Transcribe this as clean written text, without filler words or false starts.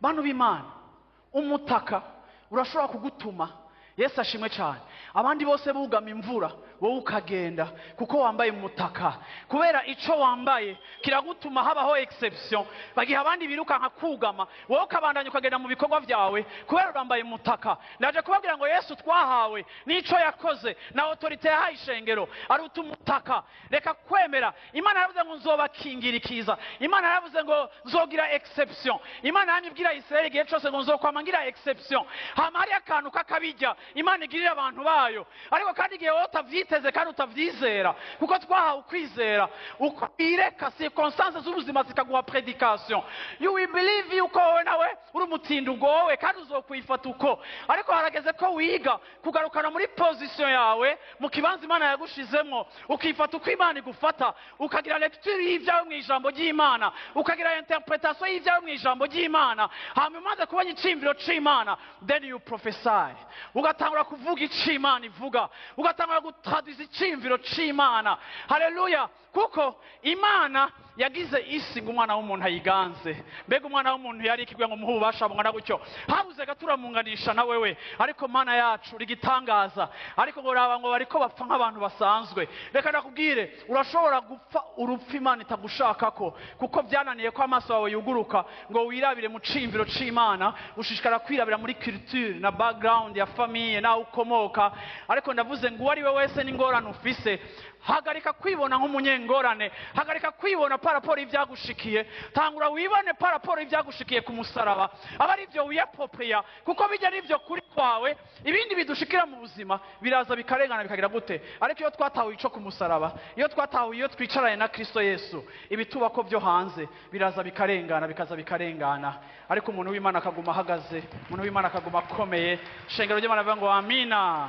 Bantu b'Imana, umutaka urashobora kugutuma, Yesu ashimwe cyane, abandi bose bugama imvura, wowe ukagenda kuko wambaye umutaka. Kubera ico wambaye kiragutuma habaho exception. Bagihe abandi birukanka kugama, wowe ukabandanya ukagenda mu bikorwa byawe kubera urambaye umutaka. Ndaje kubabwira ngo Yesu twahawe n'ico yakoze na autorité yahaye ishengero aruta umutaka. Reka kwemera. Imana yaravuze ngo nzobakingira ikiza. Imana yaravuze ngo nzogira exception. Imana yamye ibwira Israeli igihe cose ngo nzokwama ngira exception. Hama hariyo akantu k'akabijya Imana igirira abantu bayo, ariko kandi igihe wowe utavyiteze kandi utavyizera, kuko twahawe ukwizera, uko wireka circonstances z'ubuzima zikaguha prédication, you will believe yuko wowe nawe uri umutindi ugowe kandi uzokwifata uko. Ariko harageze ko wiga kugarukana muri position yawe mu kibanza Imana yagushizemwo, ukifata uko Imana igufata, ukagira lecture y'ibyawe mu ijambo ry'Imana, ukagira interpretation y'ibyawe mu ijambo ry'Imana. Hanyuma umaze kubona iciyumviro c'Imana, then you prophesy, ugatangura kuvuga ico Imana ivuga, ugatangura gutraduza iciyumviro c'Imana. Haleluya! Kuko Imana yagize isi ngo umwana w'umuntu ayiganze. Mbega umwana w'umuntu yari ikigwe ngo muhe ububasha bungana gutyo? Habuze gato uramunganisha na wewe. Ariko Mana yacu rigitangaza. Ariko ngo raba ngo bariko bapfa nk'abantu basanzwe. Reka ndakubwire, urashobora gupfa urupfu Imana itagushakako, kuko byananiye ko amaso yawe yuguruka ngo wirabire mu ciyumviro c'Imana. Ushishikara kwirabira muri culture na background ya famille nawe ukomoka. Ariko ndavuze ngo uwo ari we wese n'ingorane ufise, hagarika kwibona nk'umunyengorane, hagarika kwibona par rapport ibyagushikiye, tangura wibone par rapport ibyagushikiye ku musaraba, aba ari byo wiyapopeya, kuko bijya n'ibyo kuri kwawe. Ibindi bidushikira mu buzima biraza bikarengana, bikagira gute? Ariko iyo twatahuye ico ku musaraba, iyo twatahuye iyo twicaranye na Kristo Yesu, ibitubako byo hanze biraza bikarengana, bikaza bikarengana, ariko umuntu w'Imana akaguma ahagaze, umuntu w'Imana akaguma akomeye. Shengero ry'Imana avuga ngo amina.